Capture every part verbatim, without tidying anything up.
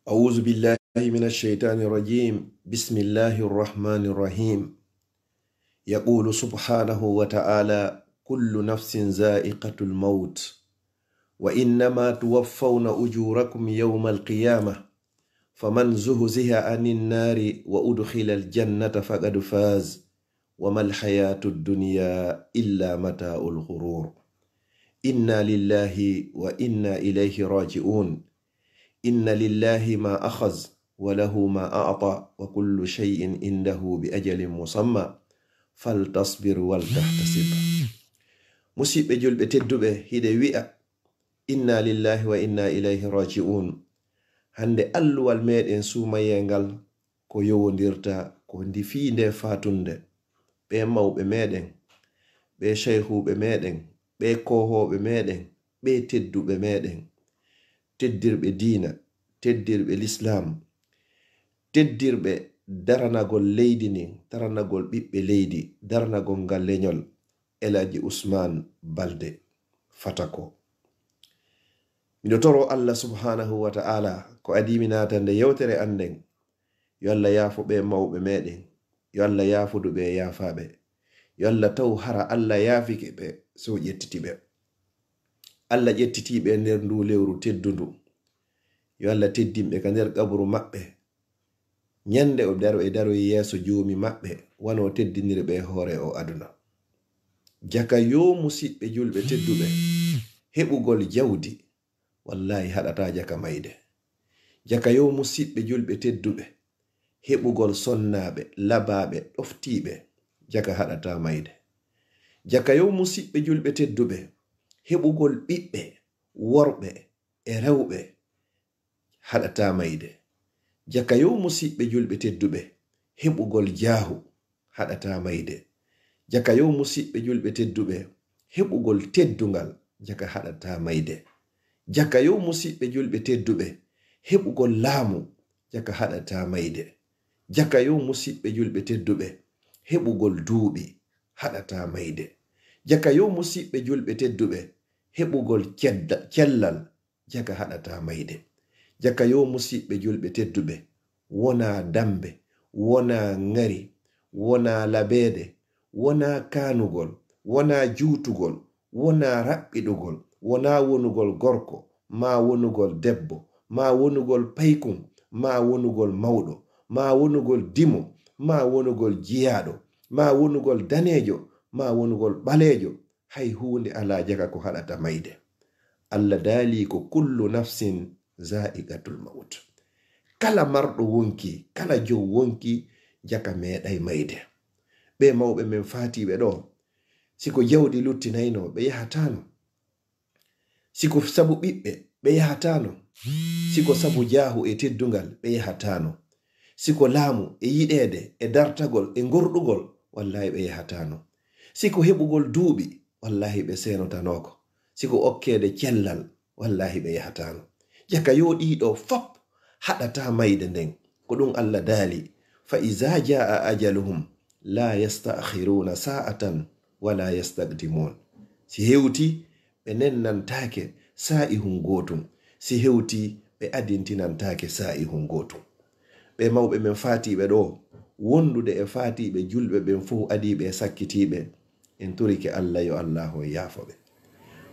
أعوذ بالله من الشيطان الرجيم. بسم الله الرحمن الرحيم. يقول سبحانه وتعالى: كل نفس ذائقة الموت وإنما توفون أجوركم يوم القيامة فمن زحزح عن النار وأدخل الجنة فقد فاز وما الحياة الدنيا إلا متاع الغرور. إنا لله وإنا إليه راجعون. إن لله ما أخذ وله ما أعطى وكل شيء عنده بأجل مسمى فلتصبر ولتحتسب. Musiɓɓe julɓe tedduɓe, hiɗe wi'a: Inna lillahi wa inna ilayhi raji'un. Hannde alluwal meɗen suumayee ngal ko yowondirta ko ndi fii nde faatunde. Ɓee mawɓe meɗen, ɓee cayhuuɓe meɗen, ɓee koohooɓe meɗen, ɓee tedduɓe meɗen, teddirɓe diina, teddirɓe lislaam, teddirɓe daranagol leydi ndin, daranagol ɓiɓɓe leydi, daranagol ngal leñol, El Hadji Ousmane Balde Fatako. Miɗo toro Allah subhanahu wa ta'ala ko adii mi naatande yewtere an nden. Yo Allah yaafo ɓee mawɓe meɗen. Yo Allah yaafudu ɓee yaafaaɓe. Yo Allah taw hara Allah yaafike ɓe so ƴettiti ɓe. Allah ƴettiti ɓe nder ndu lewru teddundu. Yo Allah teddin ɓe ka nder qaburu maɓɓe. Ñande o daro e daroy yeeso Joomi maɓɓe, wano teddiniri ɓe e hoore o aduna. Jaka yo musiɓɓe julɓe tedduɓe, heɓugol jawdi, wallahi haɗata jaka mayde. Jaka yo musiɓɓe julɓe tedduɓe, heɓugol sonnaaɓe, labaaɓe, ɗoftiiɓe, jaka haɗata mayde. Jaka yo musiɓɓe julɓe tedduɓe, heɓugol ɓiɓɓe, worɓe e rewɓe, haɗata mayde. Jaka yo musiɓɓe julɓe tedduɓe, heɓugol jaahu, haɗata mayde. Jaka yo musiɓɓe julɓe tedduɓe, heɓugol teddungal, jaka haɗata mayde. Jaka yo musiɓɓe julɓe tedduɓe, heɓugol laamu, jaka haɗata mayde. Jaka yo musiɓɓe julɓe tedduɓe, heɓugol duuɓi, haɗata mayde. Jaka yo musiɓɓe julɓe tedduɓe, heɓugol cedda-, cellal, jaka haɗata mayde. Jaka yo musiɓɓe julɓe tedduɓe, wonaa dammbe, wonaa ŋari, wonaa labeede, wonaa kaanugol, wonaa juutugol, wonaa raɓɓiɗugol, wonaa wonugol gorko, maa wonugol debbo, maa wonugol paykun, maa wonugol mawɗo, maa wonugol dimo, maa wonugol jiyaaɗo, maa wonugol daneejo, maa wonugol ɓaleejo, hay huunde alaa jaka ko haɗata mayde. Allah daali ko: "Kullu nafsin zaa'iqatul mawt." Kala marɗo wonki, kala jow wonki, jaka meeɗay mayde. Ɓee mawɓe men faatiiɓe ɗo, si ko jawdi luttinayno, ɓe yahataano. Si ko sabu ɓiɓɓe, ɓe yahataano. Si ko sabu jaahu e teddungal, ɓe yahataano. Si ko laamu e yiɗeede e dartagol e ngorɗugol, wallahi ɓe yahataano. Si ko heɓugol duuɓi, wallahi ɓe seenotanooko. Si ko okkeede cellal, wallahi ɓe yahataano. Jaka yo ɗii ɗoo fop haɗata mayde nden. Ko ɗum Allah daali: "Fa iza jaa ajaluhum la yasta'khiruna sa'atan wa la yastaqdimun." Si hewti, ɓe nennantaake saa'ihun gootun. Si hewti, ɓe adintinantaake saa'ihun gootun. Ɓee mawɓe men faatiiɓe ɗo, wondude e faatiiɓe julɓe ɓen fow adiiɓe e sakkitiiɓe, en torike Allah yo Allah on yaafo ɓe.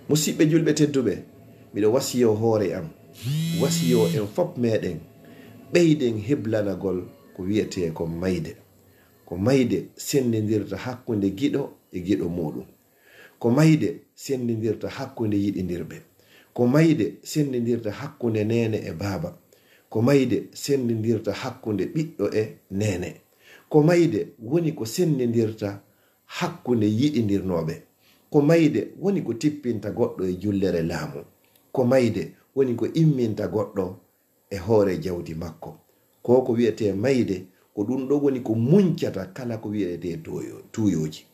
Musiɓɓe julɓe tedduɓe, miɗo wasiyoo hoore am, wasiyoo en fop meɗen, ɓeyden heblanagol ko wi'etee kon mayde. Ko mayde senndindirta hakkunde giɗo e giɗo muɗum. Ko mayde senndindirta hakkunde yiɗindirɓe. Ko mayde senndindirta hakkunde neene e baaba. Ko mayde senndindirta hakkunde ɓiɗɗo e neene. Ko mayde woni ko senndindirta hakkunde yiɗindirnooɓe. Ko mayde woni ko tippinta goɗɗo e jullere laamu. Ko mayde woni ko imminta goɗɗo e hoore jawdi makko. Ko ko wi'etee mayde, ko ɗum ɗo woni ko muncata kala ko wi'etee tuuyo-, tuuyooji.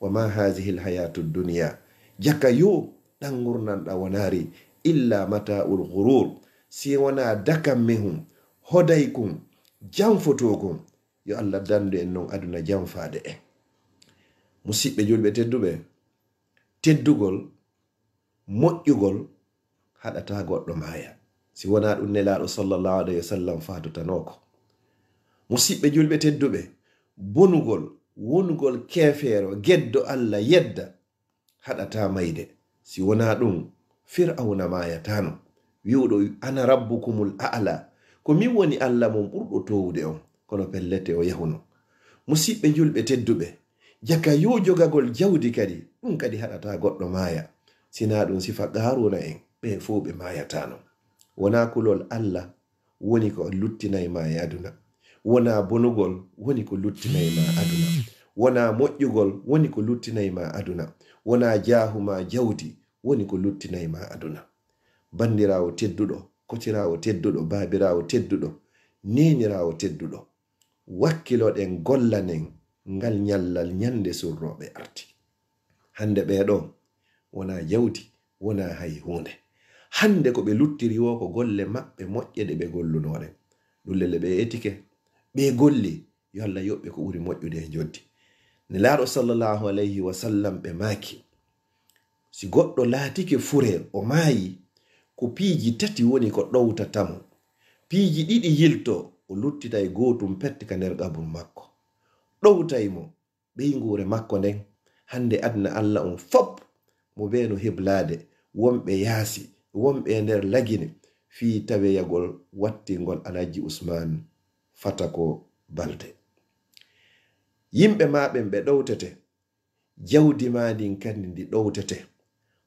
"Wa ma hazihi l hayatu dunya." Jaka yo ɗan ngurndan ɗan wonaari "illa mata'ul ghurur." Si wonaa dakammehun, hodaykun, janfotokun. Yo Allah dandu en non aduna janfaade en. Musiɓɓe julɓe tedduɓe, teddugol, moƴƴugol haɗata goɗɗo maaya. Si wonaa ɗum, Nelaaɗo sallallahu alayhi wa sallam faatotanooko. Musiɓɓe julɓe tedduɓe, bonugol, wonugol keefeero, geddo Allah, yedda, haɗataa mayde. Si wonaa ɗum, Fir'awna maayataano, wi'uɗo, "Ana rabbukumul a'la." Ko min woni Allah mon ɓurɗo toowude on. Kono pellete o yahuno. Musiɓɓe julɓe tedduɓe, jaka yo jogagol jawdi kadi, ɗum kadi haɗataa goɗɗo maaya. Sinaa ɗum, sifa Qaaruuna en, ɓe fow ɓe maayataano. Wonaa kulol Allah woni ko luttinay ma e aduna. Wonaa bonugol woni ko luttinay ma aduna. Wonaa moƴƴugol woni ko luttinay ma aduna. Wonaa jaahu ma jawdi woni ko luttinay ma aduna. Banndiraawo tedduɗo, kotiraawo tedduɗo, baabiraawo tedduɗo, neeniraawo tedduɗo, wakkiloɗen, gollanen ngal ñallal ñande surrooɓe arti. Hannde ɓee ɗoo wonaa jawdi, wonaa hay huunde. Hannde ko ɓe luttiri woo ko golle maɓɓe moƴƴe ɗe ɓe gollunoo ɗen. Ɗum lelle ɓe etike, ɓe golli, yo Allah yoɓ ɓe ko ɓuri moƴƴude e njoɓdi. Nelaaɗo sallallahu alayhi wa sallam ɓe maaki, si goɗɗo laatike fure, o maayi, ko piiji tati woni ko ɗowtata mo. Piiji ɗiɗi yilto, o luttitay gootum pet ka nder qaburu makko. Ɗowtay mo, ɓeynguure makko nden, hannde aduna Allah on fop, mo bee no heblaade, wonɓe yaasi, wonɓe e nder lagine, fii taweyagol wattingol Alhaji Usmaan fata ko balde. Yimɓe maa ɓen ɓe ɗowtete, jawdi maa ndin kadi ndi ɗowtete.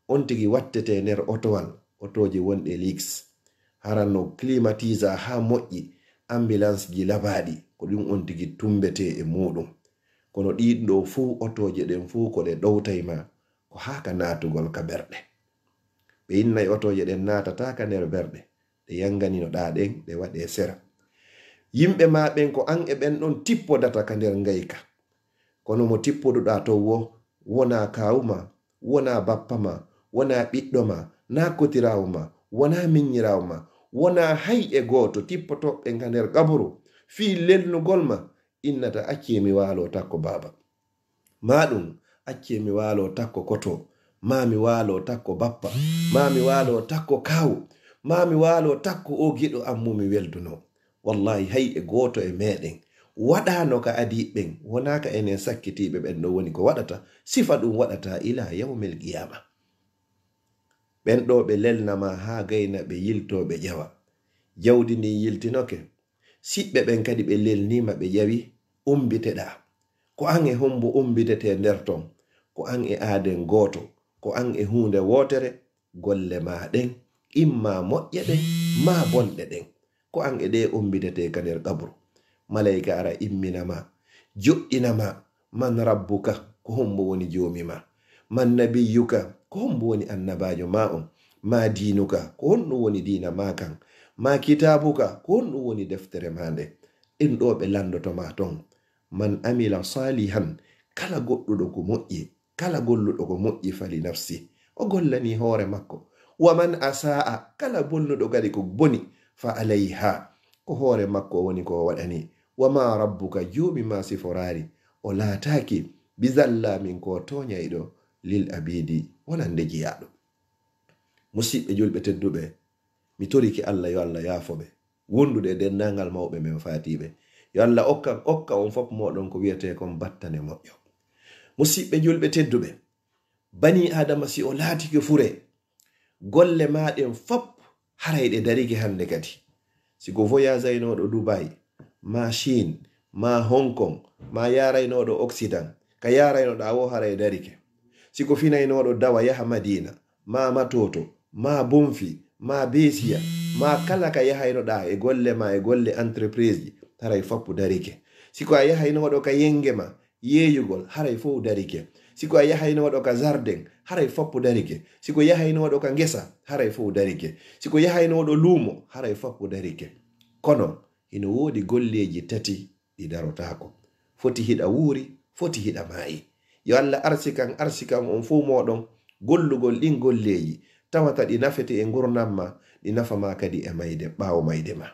On tigi wattete nder otowal, otooje wonɗe liks. Hara no climatiseur haa moƴƴi, ambulance ji labaaɗi, ko ɗum on tigi tumbete e muuɗum. Kono ɗiin ɗoo fow, otooje ɗen fow ko ɗe ɗowtay ma, ko haa ka naatugol ka berɗe. Ɓe innay otooje ɗen naatata ka nder berɗe, ɗe yanganinoɗaa ɗen, ɗe waɗe sera. Yimɓe maa ɓen ko an e ɓen ɗon tippodata ka nder ngayka. Kono mo tippoduɗaa ton woo, wonaa kaawu maa, wonaa bappa maa, wonaa ɓiɗɗo maa, naa kotiraawo maa, wonaa miññiraawo maa, wonaa hay e gooto tippotooɓe ka nder qaburu, fii lelnugol ma, innata, "Accee mi waaloo takko baaba." Maa ɗum, "Accee mi waaloo takko koto." Maa mi waaloo takko bappa. Maa mi waaloo takko kaawu. Maa mi waaloo takko oo giɗo am mo mi weldunoo. Wallahi, hay e gooto e meeɗen waɗaano ka adii ɓen, wonaa ka enen sakkitiiɓe ɓen ɗoo woni ko waɗata, sifa ɗum waɗata ilaa yawmil qiyaama. Ɓen ɗoo ɓe lelna ma haa gayna ɓe yiltoo ɓe ƴawa. Jawdi ndin yiltinoke. Siɓɓe ɓen kadi ɓe lelnii ma ɓe ƴawi, ombiteɗaa. Ko an e hombo ombitete nder ton? Ko an e aaden gooto, ko an e huunde wootere, golle maa ɗen, imma moƴƴe ɗen, maa bonɗe ɗen. Ko an e ɗe ombitete ka nder qabru. Malayka ara immina ma, joɗɗina ma, "Man rabbuka?" Ko hombo woni joomi ma? "Man nabiyyuka?" Ko hombo woni annabaajo ma on? "Ma diinuka?" Ko honɗum woni diina ma kan? "Ma kitaabuka?" Ko honɗum woni deftere ma nde? Ɗin ɗoo ɓe landoto ma ton. "Man amila salihan," kala goɗɗuɗo ko moƴƴi, kala golluɗo ko moƴƴi, "fali nafsi," o gollanii hoore makko. "Wa man asa'a," kala bonnuɗo kadi ko boni, "fa alayha," ko hoore makko woni ko o waɗani. "Wa ma rabbuka," joomi ma siforaari, o laataaki, "bi zallamin," ko tooñayɗo, "lil abidi," wonande jiyaaɗo. Musiɓɓe julɓe tedduɓe, mi torike Allah, yo Allah yaafo ɓe, wondude e denndaangal mawɓe men faatiiɓe. Yo Allah okka, okka on fop mooɗon ko wiyetee kon battane moƴƴo. Musiɓɓe julɓe tedduɓe, banii Aadama, si o laatike fure, golle maa ɗen fop haray ɗe darike hannde kadi. Si ko voyageaynooɗo Dubai, maa Chine, maa Hong Kong, maa yaaraynooɗo Occident, ka yaaraynoɗaa woo haray darike. Si ko finaynooɗo dawa yaha Madiina, maa Matoto, maa Bonfi, maa Beesiya, maa kala ka yahaynoɗaa e golle maa e golle entreprise ji, haray foppu darike. Si ko a yahaynooɗo ka yenge maa yeeyugol, haray fow darike. Si ko a yahaynooɗo ka zarden, haray foppu darike. Si ko yahaynooɗo ka ngesa, haray fow darike. Si ko yahaynooɗo luumo, haray foppu darike. Kono hino woodi golleeji tati ɗi darotaako. Foti hiɗa wuuri, foti hiɗa maayi. Yo Allah arsikan, arsikan on fow mooɗon gollugol ɗin golleeji, tawata ɗi nafete e ngurndan ma, ɗi nafa ma kadi e mayde, ɓaawo mayde ma.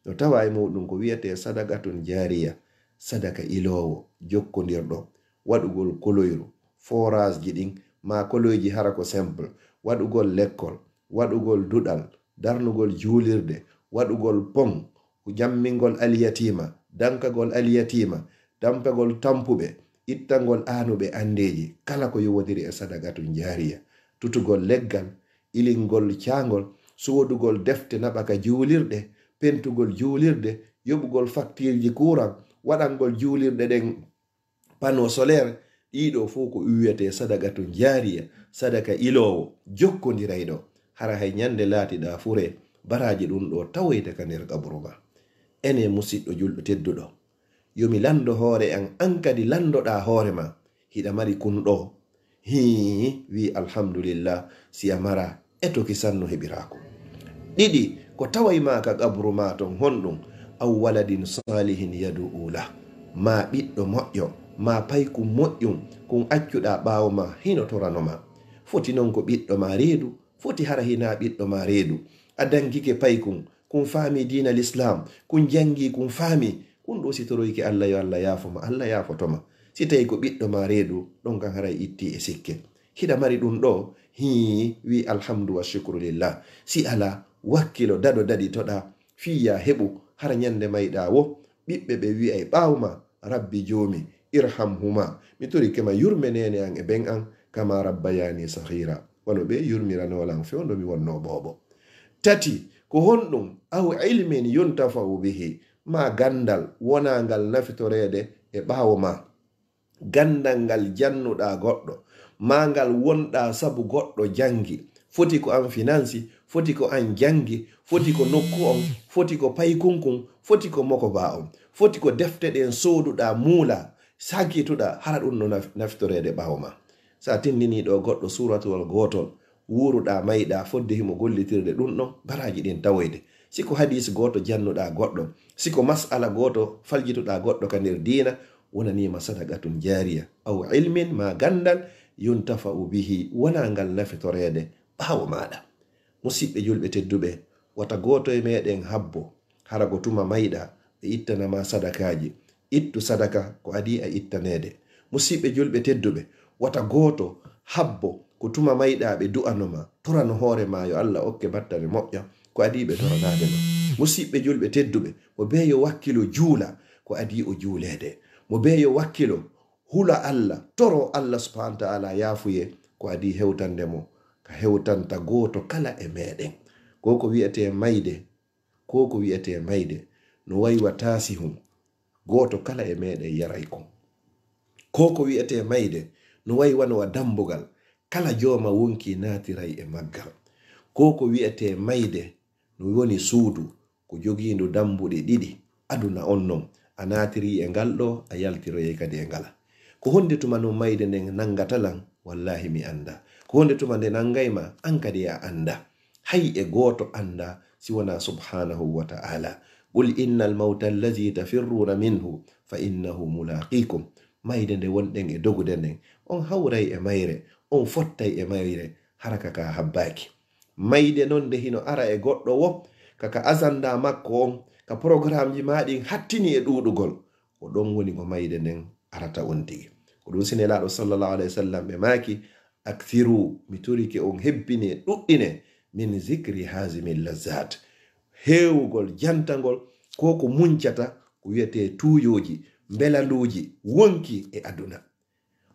No tawa e muuɗum ko wiyetee sadaqatun jaariya, sadaka iloowo, jokkondirɗo, waɗugol koloyru, forage ji ɗin, maa koloyji hara ko simple, waɗugol lekkol, waɗugol duɗal, darnugol juulirde, waɗugol pon, jammingol alyatiima, dankagol alyatiima, tampagol tampuɓe, ittangol aanuɓe anndeeji, kala ko yowodiri e sadaqatun jaariya, tutugol leggal, ilingol caangol, soodugol defte naɓa ka juulirɗe, pentugol juulirde, yoɓugol faktiirji kuuran, waɗangol juulirɗe ɗen panneau solaire, ɗiɗo fof ko wiyetee sadaqatun jaariya, sadaka iloowo, jokkondirayɗo. Hara hay ñande laatiɗaa fure, baraaji ɗum ɗo tawoyta ka nder qabru ma. Ene musiɗɗo julɗo tedduɗo, yo mi lanndo hoore an, an kadi lanndoɗaa hoore ma. Hiɗa mari kun ɗo? Hii, wi alhamdulillah, si a mara, e toki sanno heɓiraako. Ɗiɗi, ko taway ma ka qabru ma ton honɗum? Aw waladin salihin yad'u lah. Ma ɓiɗɗo moƴƴo, ma paykun moƴƴun, kun accuɗaa ɓaawo ma hino torano ma. Foti non ko ɓiɗɗo ma reedu, foti hara hinaa ɓiɗɗo ma reedu. A dangike paykun, kun faami diina l'islam, kun jangi, kun faami, kun ɗo si toroyke Allah yo Allah yaafo ma, Allah yaafoto ma. Si tawi ko ɓiɗɗo ma reedu, ɗon kan haray itti e sikke. Hiɗa mari ɗum ɗo? Hii, wi alhamdu wa shukru lillah. Si ala, wakkilo, daɗo daɗitoɗa, fii ya heɓu, hara ñande mayɗa wo, ɓiɓɓe ɓe wi'ay ɓaawo ma, Rabbi Joomi, irhamhuma, mi torike ma yurme neene an e ben an, kama rabbayani saghira, wano ɓe yurmirano lan fewndo mi wonno boobo. Tati, ko honɗum? Aw ilmin yuntafa'u bihi, ma gandal wona ngal nafitoreede e ɓaawo ma. Gandal ngal jannuɗaa goɗɗo, ma ngal wonɗaa sabu goɗɗo jangi. Foti ko an finansi, foti ko an jangi, foti ko nokku on, foti ko paykunkun, foti ko mokoba on, foti ko defte ɗen sooduɗaa, muula, sankituɗaa, hara ɗum no naf-, nafitoreede ɓaawo ma. Sa tindini ɗo goɗɗo suuratuwol gootol, wuuruɗaa, mayɗaa, fodde himo gollitirde ɗum ɗon, baraaji ɗin tawoyde. Si ko hadiis gooto jannuɗaa goɗɗo, si ko mas'ala gooto faljituɗaa goɗɗo ka nder diina, wonaniima sadaqatun jaariya, aw ilmin, ma gandal, yuntafa'u bihi, wona ngal nafitoreede ɓaawo maaɗa. Musiɓɓe julɓe tedduɓe, wata gooto e meɗen habbo, hara ko tuma mayɗa, ɓe ittana ma sadakaaji. Ittu sadaka ko adii a ittaneede. Musiɓɓe julɓe tedduɓe, wata gooto habbo ko tuma mayɗa ɓe du'ano ma, torano hoore ma yo Allah okke battane moƴƴa, ko adii ɓe toranaade ma. Musiɓɓe julɓe tedduɓe, mo bee yo wakkilo juula, ko adii o juuleede. Mo bee yo wakkilo hula Allah, toro Allah subhanahu wa ta'ala yaafuye, ko adii hewtande mo, ka hewtanta gooto kala e meɗen. Ko ko wi'etee mayde, ko ko wi'etee mayde, no wayi wa taasihun, gooto kala e meɗen yaray kon. Ko ko wi'etee mayde, no wayi wano wa dambugal, kala jooma wonki naatiray e maggal. Ko ko wi'etee mayde, no woni suudu, ko jogiindu dambuɗe ɗiɗi, aduna on non, a naatiri e ngal ɗo, a yaltiroyay kadi e ngala. Ko honde tuma non mayde nden nangata lan? Wallahi mi anda. Ko honde tuma nde nangay ma? An kadi a anda. Hay e gooto anda si wona subhanahu wa ta'ala. Qul innal mawta allazi tafirruna minhu fa innahu mulaqikum. Mayde nde wonɗen e dogude nden, on hawray e mayre, on fottay e mayre, hara ka ka habbaaki. Mayde non nde hino ara e goɗɗo wo, ka ka azanda makko on, ka programmeji ma ɗin hattini e ɗuuɗugol. Ko ɗon woni ko mayde nden arata on tigi. Ko ɗum si Nelaaɗo sallallahu alayhi wa sallam ɓe maaki, "Akthiru, mi torike on hebbine, ɗuɗɗine, min zikri hazimi lazat." Heewugol jantagol ko ko muncata, ko wiyetee tuuyooji, mbelanduuji, wonki e aduna.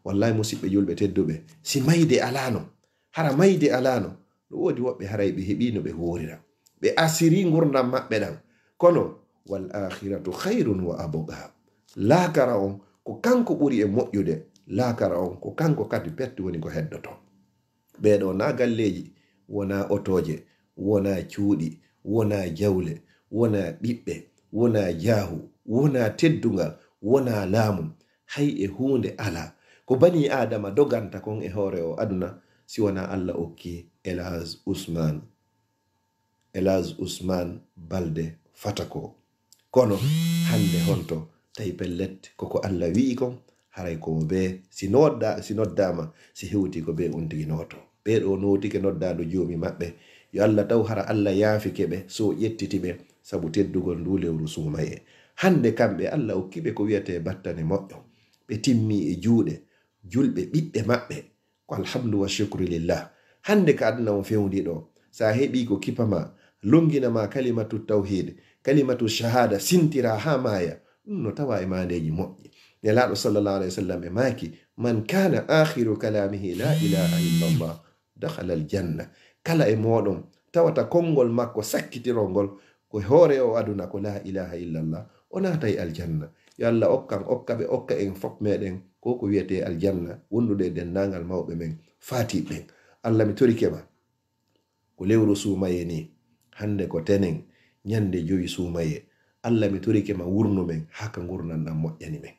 Wallahi, musiɓɓe julɓe tedduɓe, si mayde alaano, hara mayde alaano, no woodi woɓɓe haray ɓe heɓii no ɓe hoorira. Ɓe asiri ngurndan maɓɓe ɗan. Kono, "Wal akhiratu khayrun wa abqa." Laakara on, ko kanko ɓuri e moƴƴude. Laakara on, ko kanko kadi perte woni ko heddoto. Ɓee ɗoo na galleeji, wona otooje, wona cuuɗi, wona jawle, wona ɓiɓɓe, wona jaahu, wona teddungal, wona laamu. Hay e huunde alaa. Ko banii Aadama doganta kon e hoore o aduna, si wona Allah okki El Hadj Ousmane, El Hadj Ousmane Balde Fatako. Kono hannde honto tawi pellet koko Allah wi'i kon, haray ko mo bee si nodda, si noddaama, si hewti ko bee on tigi nooto. Ɓee ɗoo nootike noddaandu Joomi maɓɓe. Yo Allah taw hara Allah yaafike ɓe, so ƴettiti ɓe, sabu teddugol ndu lewru suumayee. Hannde kamɓe Allah okki ɓe ko wiyetee battane moƴƴo. Ɓe timmi e juuɗe julɓe ɓiɓɓe maɓɓe. Ko alhamdu wa shukru lillah. Hannde ka aduna on fewndi ɗo, sa heɓi ko kipa ma, longina ma kalimatu tawhid, kalimatu shahada, sintira ha maya. Ɗum no tawa e mandeji moƴƴi. Nelaɗo sallallahu alaihi wasallam e maki, "Man kana akhiru kalamihi la ilaha illallah, dakhala aljanna." Kala e moɗon tawata konngol makko sakkitirol ngol ko hoore o aduna ko la ilaha illallah, o naatay aljanna. Yo Allah okkan, okka ɓe, okka en fof meɗen ko ko wiyete aljanna, wondude e denndaangal mawɓe men faatiɓe ɓen. Allah, mi torike ma, ko lewru suumaye ni, hannde ko tenen, ñande jowi suumaye. Allah, mi torike ma, wurnu men haa ka ngurndan ɗan moƴƴani men.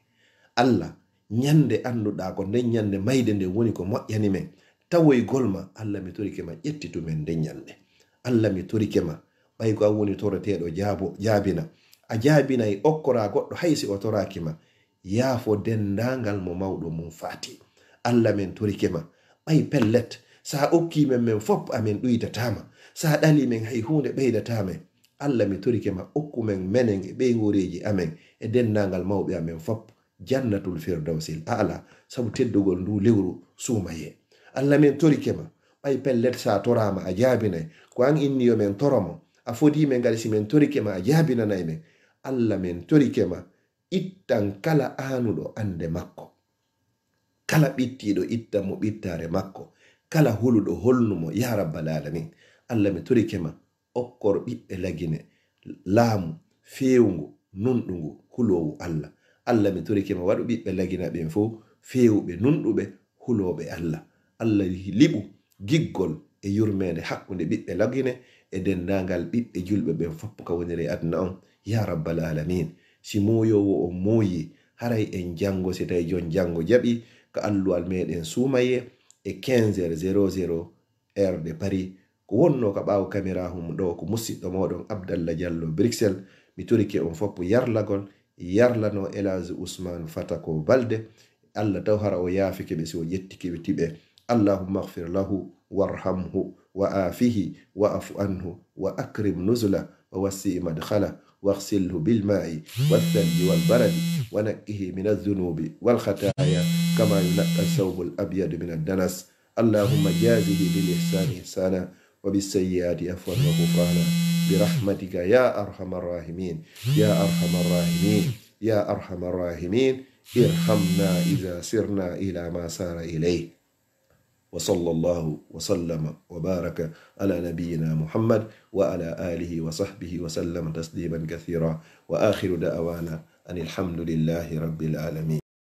Allah, ñande annduɗaa ko nden ñande mayde nden woni ko moƴƴani men, tawoygol ma, Allah, mi torike ma, ƴettitu men nden ñande. Allah, mi torike ma, ɓay ko an woni toreteeɗo jaabo, jaabina. A jaabinay okkoraa goɗɗo hay si o toraaki ma. Yaafo denndaangal mo mawɗo mum faati. Allah, men torike ma, ɓay pellet, sa okki men men fop, amen ɗuydatama. Sa ɗali men, hay huunde ɓeydata men. Allah, mi torike ma, okku men menen e ɓeynguureeji amen e denndaangal mawɓe amen fop Jannatul Firdawsil A'la, sabu teddugol ndu lewru suumaye. Allah, men torike ma, ɓay pellet sa torama a jaabinay. Ko an inni yo men toro mo, a fodi men kadi si men torike ma a jaabinanay men. Allah, men torike ma, ittan kala aanuɗo annde makko. Kala ɓittiiɗo, ittan mo ɓittaare makko. Kala huluɗo, holnu mo, ya rabbal alamin. Allah, mi torike ma, okkor ɓiɓɓe Lagine laamu feewungu, nunɗungu, huloowu Allah. Allah, mi torike ma, waɗu ɓiɓɓe Lagine ɓen fof feewuɓe, nunɗuɓe, hulooɓe Allah. Allah, liɓu giggol e yurmeende hakkunde ɓiɓɓe Lagine e denndaangal ɓiɓɓe julɓe ɓen fop ka woniri e aduna on, ya rabbal alamin. Si muuyoowo on muuyi, haray en janngo, si tawi jon janngo jaɓi, ka alluwal meɗen suumaye e quinze heures zéro zéro, heure de Paris. Ko wonnoo ka ɓaawo caméra hum ɗo ko musiɗɗo mooɗon Abdallah Diallo, Bruxelles. Mi torike on fop yarlagol, yarlano El Hadj Ousmane Fatako Balde. Allah taw hara o yaafike ɓe si o ƴettike ɓe tiɓe. اللهم اغفر له وارحمه وعافه واعف عنه وأكرم نزله ووسع مدخله واغسله بالماء والثلج والبرد ونقه من الذنوب والخطايا كما ينقى الثوب الأبيض من الدنس. اللهم جازه بالإحسان إحسانا وبالسيئات عفوا وغفرانا برحمتك يا أرحم الراحمين، يا أرحم الراحمين، يا أرحم الراحمين. ارحمنا إذا سرنا إلى ما سار إليه. وصلى الله وسلم وبارك على نبينا محمد وعلى آله وصحبه وسلم تسليما كثيرا. وآخر دعوانا أن الحمد لله رب العالمين.